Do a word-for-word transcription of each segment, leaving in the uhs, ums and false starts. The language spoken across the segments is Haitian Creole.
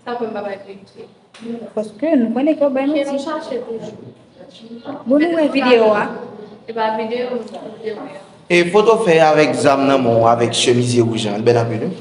Sa fè m pa bay verite. Paske nou konnen ke w bay manti. Bon, nou wè videyo a. E pa videyo, videyo. E foto fè avèk zam nan men w avèk chemize wouj lan, l bèl anpil wi.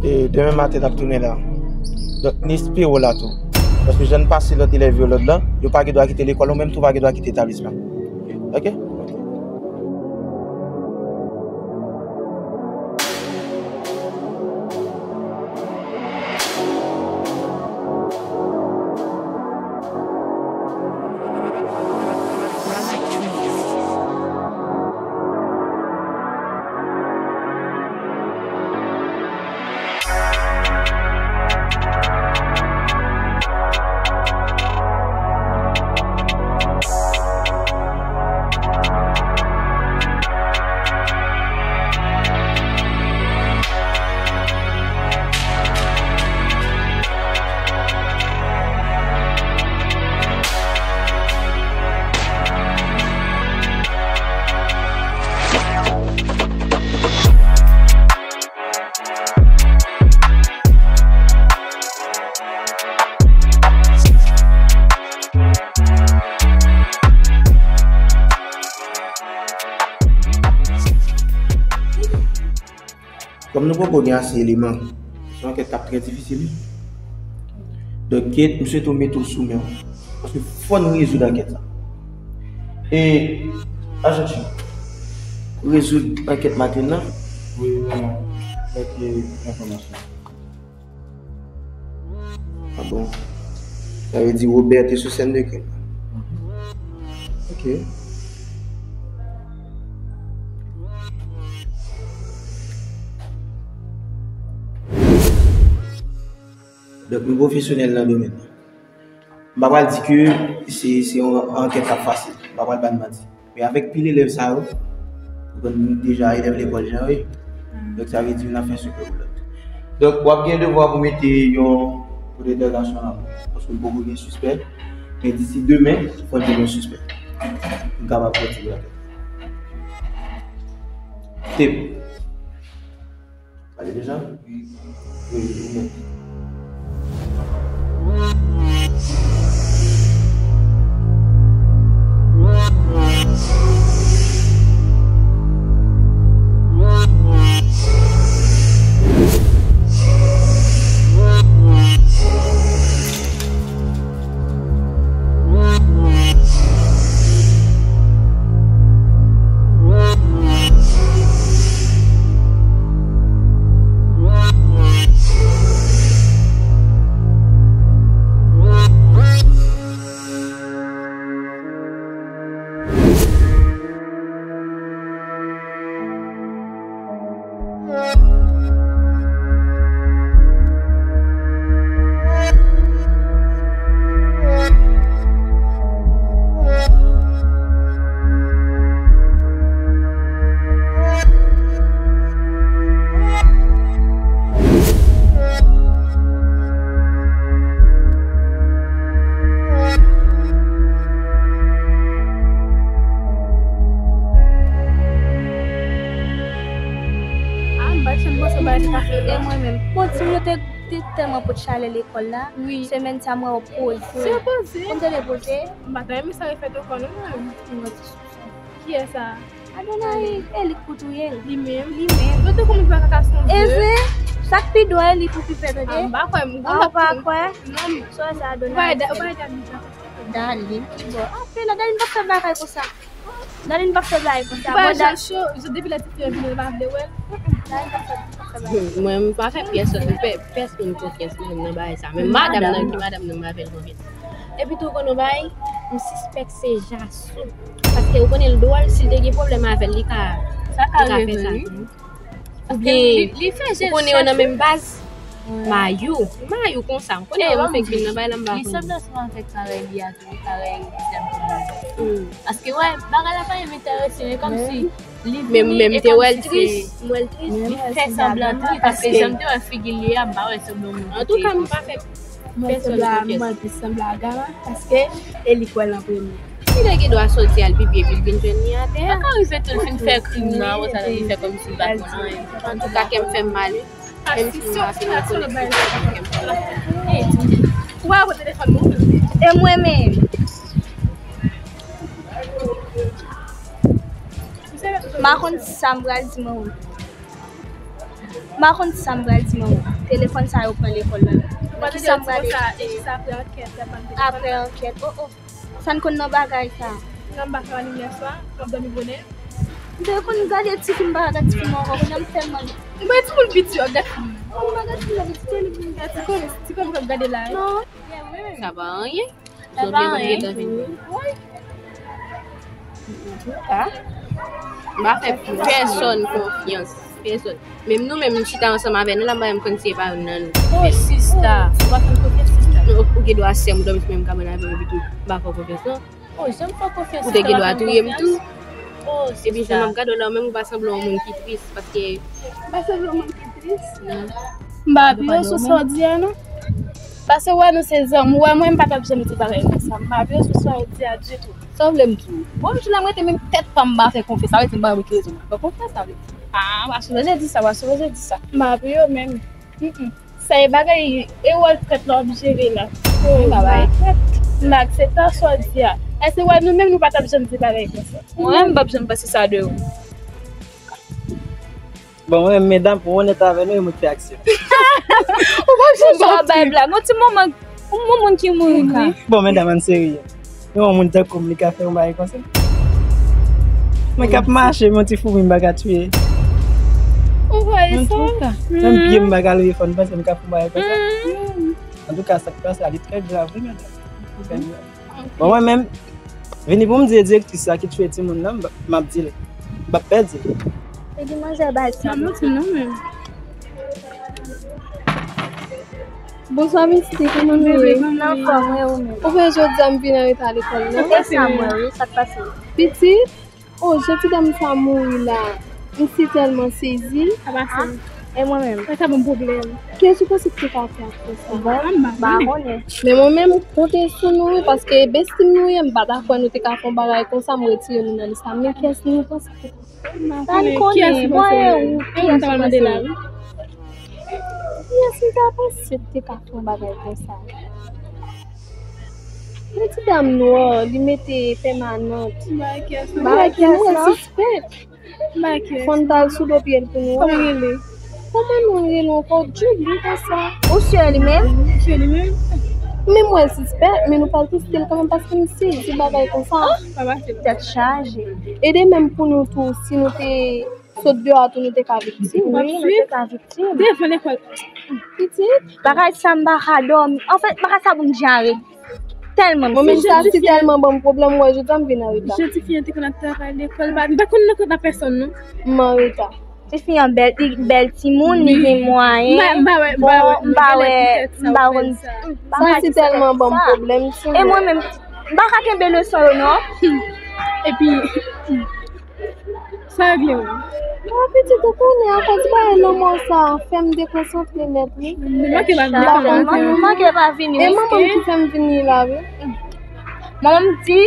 E demen maten, n ap tounen la. Donk, n espere w la tou. Paske jan n pase lòt elèv yo lòd la, yo pa gen dwa kite lekòl, ou menm tou pa gen dwa kite etablisman. Oke? Kòm nou poko gen ase eleman, se yon ankèt k ap trè difisil, wi. Donk, Kate, m swete w mete w sou men w. Paske fò n rezoud ankèt sa. E, Ajan G, rezoud ankèt Matlin nan. Wi, kòman? Kèk enfòmasyon. Ah bon? Sa vle di Robert te sou sèn de krim. Ok. Donk, nou pwofesyonèl nan domèn nan. M pa pral di ke se, se yon ankèt k ap fasil. M pa pral ba n manti. Men avèk pil elèv sa yo, ou konn deja elèv lekòl jan yo ye. Donk, sa vle di youn ap fè sekrè pou lòt. Donk, w ap gen devwa pou mete yon pwen dentèrogasyon la, paske m poko gen sispè. Men disi demen, fò n jwenn yon sispè. Pou n kapab kontinye ankèt. Tip. Pale deja? Wi, wi, wi. Ah, m pa janm panse bagay sa ka fèt. E mwen menm. Bon, timoun yo te, te tèlman pot chalè lekòl la. Wi. Semèn sa, mwen yo poze. Se poze. Ou tande poze? M pa ta renmen sa refèt ankò, non, mwen menm. Mwen di soupsyon. Kiyès sa? Adonay, e li k pou touye l. Li menm? Li menm. Yo te konn pa ka sonje. E vre, sa k pi dwòl, li pou pi fè, tande? Ah, m pa kwè, m gon lòt pa kwè? Non. Swa sa, Adonay. Ou pa ede, ou pa ede Adonay. Darline, ki bò? Apre la, Darline pa fè bagay konsa. Darline pa fè bagay konsa. Ou pa jan cho, depi lè ti fi yo vini, yo pa vle wè l. Darline pa fè, pa fè bagay. Mwen, m pa fè pyès, pè-, pèsonn konfyans menm nan bagay sa. Menm madanm nan, ki madanm nan, m pa fè l konfyans. Epi tou, ou konn yon bagay, m sispèk se Jasou. Paske ou konnen l dwòl, si l te gen pwoblèm avè l, li ka, li ka fè sa tou. Oubyen, ou konnen yo nan menm baz. Mayou. Mayou konsa. M konnen yo fenk vin nan bay la, m pa konnen. Li sanble ansanm avèk parèy li a tou, parèy li te ap di. Paske, wè, bagay la pa menm enterese, men kòmsi li vini, menm te wè l tris, m wè l tris. Li fè sanblan tris, paske jan m te wè figi l ye a, m pa wè sanblan moun. Antouka, m pa fè pèsonn konfyans. Mwen plis sanble a Gama, paske e li k wè l an premye. Si nèg gen dwa sòti al pipi epi l vin jwenn li atè a. Sa ka rive tou l fin fè krim nan, apre sa li fè kòmsi l pa t konn anyen. Antouka, kè m fè m mal, wi. Menm si m pa fin rekonèt se kè m fè mal. Ou pa pran telefòn mwen. E mwen menm. M pa konn sa m pral di manman m. M pa konn sa m pral di manman m. Telefòn sa yo pran lekòl la. Ki sa m pral di? Apre ankèt, apre ankèt. Oh, oh. Sa n konn nan bagay sa? Nan m pa fè anniv yèswa, m ap dòmi bonè. M te konn gade ti fim, m pa gade ti fim ankò, kounye a m tèlman. M wè timoun piti yo ap gade fim. M pa gade fim, gade ti fim. Ti kòm, ti kòm k ap gade la. Non. Sa pa anyen. Sa pa anyen. Wi. Antouka, m pa fè pèsonn konfyans. Pèsonn. Menm nou menm, m chita ansanm avè nou la, m pa menm konn si se pa youn nan nou. Oh, sista. Ou pa fè m konfyans, sista. Non, ou, ou gen dwa sè m, ou dòmi sou menm kabann avè m, epi tou, m pa fè w konfyans, non. Oh, janm fè w konfyans, sista. Ou te gen dwa touye m tou. Oh, sista. Epi jan m ap gade w la, ou menm ou pa sanble yon moun ki tris, paske. M pa sanble yon moun ki tris? Non. M pa pi yo sou sa w di a, non. Paske w wè nou se zanmi, w wè mwen m pa t ap janm di bagay konsa. M pa pi yo sou sa w di a ditou. Sa w vle m di w? Bon, m di la m rete menm tèt pa m, m pa fè konfyans. Sa vle di m pa wè ki rezon m pa fè konfyans, sa vle di. Ah, w a sipoze di sa, w a sipoze di sa. M pa pi yo menm. Mm, mm. Sa e bagay, e wòl trèt la w ap jere la. Oh, m pa bay trèt. M aksepte sa w di a. Èske w wè nou menm nou pa t ap janm di bagay konsa? Mwen menm m p ap janm panse sa de ou. Bon, mwen menm medam, pou onèt avè nou, e mwen ki te aksepte. Ou p ap janm bay blag. Yon ti manman, yon manman ki mouri ka. Bon, medam, ann serye. Yon moun tankou m, li ka fè yon bagay konsa? Mwen k ap mache, yon ti foumi m pa ka touye. Antouka, menm pye m pa ka leve fò n panse m ka fè yon bagay konsa. Antouka, sa k pase a, li trè grav, wi, medam. Trè grav. Bon, mwen menm, vini pou m di direktris la ki tchwe timoun nan, m ap di l. M ap pèdi l. E di manzè bay sa. Sa manti non, menm. Bonswa, mesye, kòman nou ye? Nan fòm, wi, ou menm? Ou wè jodi a m vin anreta lekòl, non? Se sa, mwen, wi, sa k pase? Pitit, oh, jan ti dam sa mouri la. M si tèlman sezi. Sa pase. E mwen menm? Sa ka ban m pwoblèm. Kiyès ou panse ki te ka fè aksyon sa? Bon, m pa konnen. Men mwen menm, m konte sou nou, wi, paske besti m nou ye, m pa ta kwè nou te ka fè yon bagay konsa, m retire nou nan lis la. Men kiyès nou panse ki te ka fè? Sa n konnen, mwen e ou, kiyès ou panse? Kiyès m ta panse ki te ka fè yon bagay konsa? Yon ti dam nwa, li mete pèmanant. Bagay kiyès, mwen sispèk. Fò n t al sou do pye l pou nou wè. Kòman l rele? Kòman nou rele ankò? Julie, konsa. Ou si li menm? Si li menm? Men mwen sispèk, men nou pral teste l kanmenm paske m sezi bagay konsa. Tèt chaje. E de menm pou nou tou, si nou te sot deyò a tou, nou te ka viktim. Wi, nou te ka viktim. Devan lekòl. Pitit. Bagay sa m pa ka dòmi. Anfèt, bagay sa ban m dyare. Tèlman m sezi. Mwen menm sa si tèlman ban m pwoblèm, mwen jodi a m vin anreta. Jodi fi an te konn ap travay lekòl, m pa konn nan kont a pèsonn non. M anreta. Ti fi an bèl, li bèl timoun, li gen mwayen. M pa wè, m pa wè, m pa wè, m pa konn. Sa si tèlman ban m pwoblèm, e mwen menm, m pa ka kenbe leson yo non. Epi, Sa regle wi. Mwen pitit ou konnen akoz bagay lanmò sa fè m dekonsantre nèt wi. Nou manke pa vini kòmantè. Nou manke pa vini. E manman m ki fè m vini la wi. Manman m di,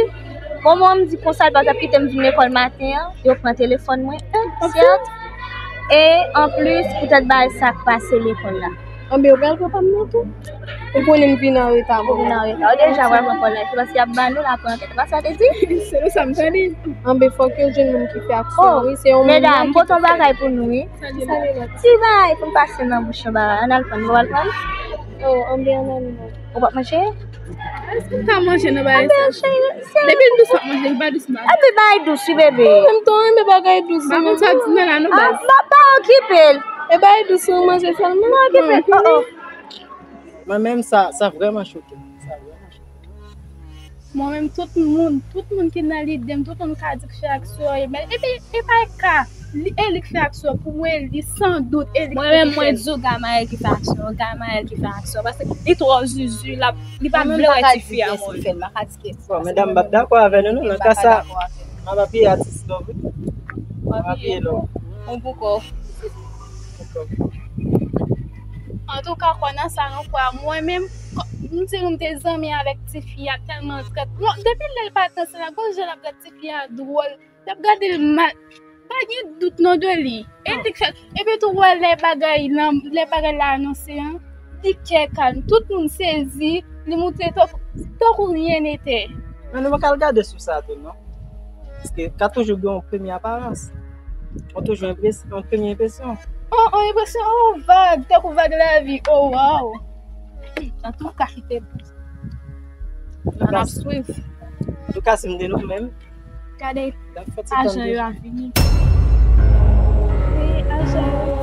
manman m di konsa l pa t ap kite m vin lekòl maten an, yo pran telefòn mwen, sèt. E anplis poutèt bagay sa k pase lekòl la. Anben yo pral pran pa m nan tou. Ou konnen m vin anreta. Ou vin anreta. Ou deja pral pran kòlè. Se paske y ap ba nou la pou ankèt. Pa sa te di? Se nou sa m tande. Anben fòk yo jwenn moun ki fè aksyon wi. Se yon moun medam, m pote yon bagay pou nou wi. Ti bagay pou n pase nan bouch yon bagay. Ann al pran, nou pral pran? Oh, anben ann al non. Ou p ap manje? Èske m ka manje nan bagay sa? Depi l dous m ap manje, li pa dous m pa. Epi bagay dous wi bebe. Mwen menm tou renmen bagay dous. Pa konn sa di nan la non baz. Pa okipe l. E bagay dous ou manje sèlman. Pa okipe l. Oh oh. Mwen menm sa, sa vrèman choke m. Sa vrèman choke m. Mwen menm tout moun, tout moun ki nan lide m, tout moun ka di k fè aksyon, e men epi e pa ka. Li, e li k fè aksyon pou mwen, li san dout, e li k. Mwen menm mwen di w Gamayèl ki fè aksyon, Gamayèl ki fè aksyon, paske li twò zuzu, l ap, li pa vle wè tifi a mori. Bon, medam, m p ap dakò avè nou non, nan ka sa, m ap apiye atis la wi. M ap apiye l. Bon pou kò w. Antouka, kwè nan sa, non, kwè mwen menm, m di nou m te zanmi avèk tifi a, tèlman l trèt. Bon, depi lè l pa t nan sèn la, gon jan l ap trèt tifi a dwòl. L ap gade l mal. Pa gen dout non de li. E li k fè. Epi tou wè lè bagay lan, lè bagay la anonse an, li kè kalm. Tout moun sezi, li moute tankou, tankou ryen nete. Men nou pa ka al gade sou sa tou non. Paske ka toujou gen yon premye aparans. Yon toujou enpres-, yon premye enpresyon. Oh, oh, enpresyon, oh, vag, tankou vag lavi, oh, waw. Antouka, kite m. Ann ap swiv. Antouka, si m te nou menm, Gade, ajan yo ap vini. Wi, ajan yo.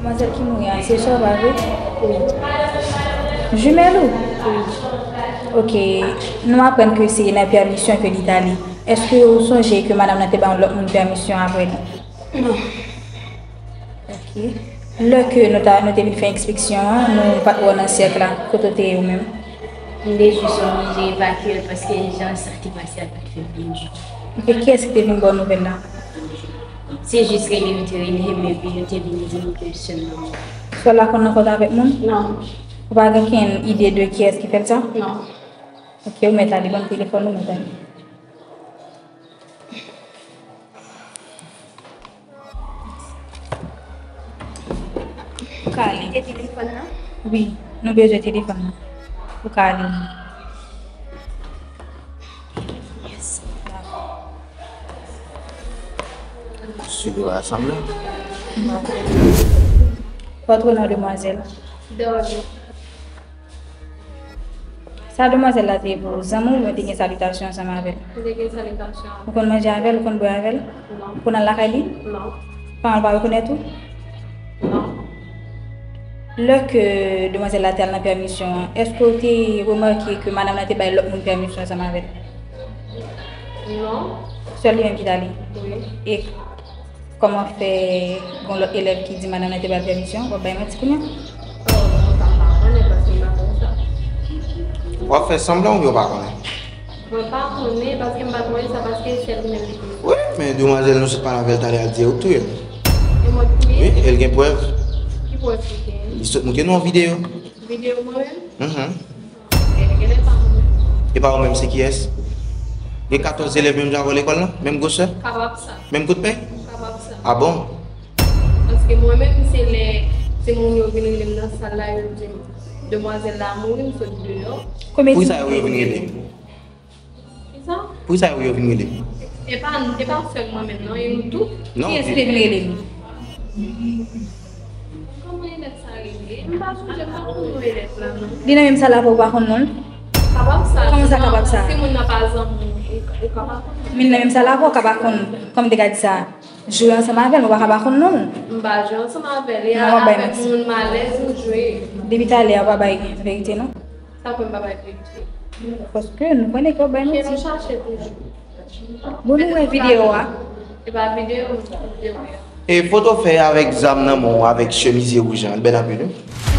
Manzèl ki mouri a, se sè w, pa vre? Wi. Jimèl ou? Wi. Ok, nou aprann ke se nan pèmisyon ke li t ale. Èske ou sonje ke madanm nan te ba yon lòt moun pèmisyon apre li? Non. Ok. Lè ke nou ta, nou te vin fè enspeksyon an, nou pa t wè w nan sèk la. Kote w te ye ou menm? M te jis oblije evakye l paske jan sa te pase a pa t fè m byen ditou. Ok, kiyès ki te vin ba w nouvèl la? Se jis rele yo te rele m, epi yo te vin di m ke sè m nan mouri. Sè w la konn nan kont avèk moun? Non. Ou pa gen okenn ide de kiyès ki fè l sa? Non. Ok, ou mèt ale, ban m telefòn ou, mèt ale. Ou ka ale. Kite telefòn nan? Wi, nou bezwen telefòn nan. Ou ka ale. Yes. Dakò. Sou do a sanble. Pòtre non demwazèl. Dormi. Sa demwazèl la te ye pou ou? Zanmi w oubyen te gen salitasyon ansanm avè l? M te gen salitasyon avè l. Ou konn manje avè l, ou konn bwè avè l? Non. Ou konn al lakay li? Non. Paran l pa rekonèt ou? Non. Lè ke demwazèl la te al nan pèmisyon an, èske w te remake ke madanm nan te bay lòt moun pèmisyon ansanm avè l? Non. Sèl li menm ki t ale? Wi. E kòman fè gon lòt elèv ki di madanm nan te ba l pèmisyon? W ap bay manti kounye a? Oh, non, sa m pa konnen paske m pa konn sa. W ap fè sanblan oubyen w pa konnen? Mwen pa konnen paske m pa t wè sa, paske sèl li menm li te. Wi, men demwazèl nou sot pale avè l talè a di w touye l. E mwen touye? Wi, e l gen prèv. Ki prèv li gen? Li sot montre nou yon videyo. Videyo mwen menm? Mhm. E genlè pa mwen menm. E pa ou menm, se kiyès? Gen katòz elèv menm jan avè w lekòl la? Menm gwosè? Kapab sa. Menm kout pen? Kapab sa. A bon? Paske mwen menm, se lè se moun yo vin rele m nan sal la, yo di m, demwazèl la mouri, m sot deyò. Konbyen ti moun yo vin rele? Kisa? Poukisa yo, yo vin rele? E pa, e pa sèl mwen menm, non, e nou tout. Non, kiyès ki te vin rele nou? Kòman elèv sa rele? M pa sonje, m pa konn non elèv la, non. Li nan menm sal avè w, ou pa konn non l? Kapab sa. Kòman sa kapab sa? Si moun nan pa zanmi w, ou, ou ka pa konn. Men li nan menm sal avè w, ou ka pa konn, kòman m te ka di sa? Jwe ansanm avè l, men ou pa ka pa konn non l. M pa jwe ansanm avè l. E avèk moun m alèz m jwe. Depi talè a, ou pa bay verite, non. Sa fè m pa bay verite? Paske nou konnen ke w ap bay manti. Ke nou chache toujou. Bon, nou wè videyo a. E pa videyo, videyo a. E foto fè avèk zam nan men w, avèk chemize wouj lan, l bèl anpil, wi.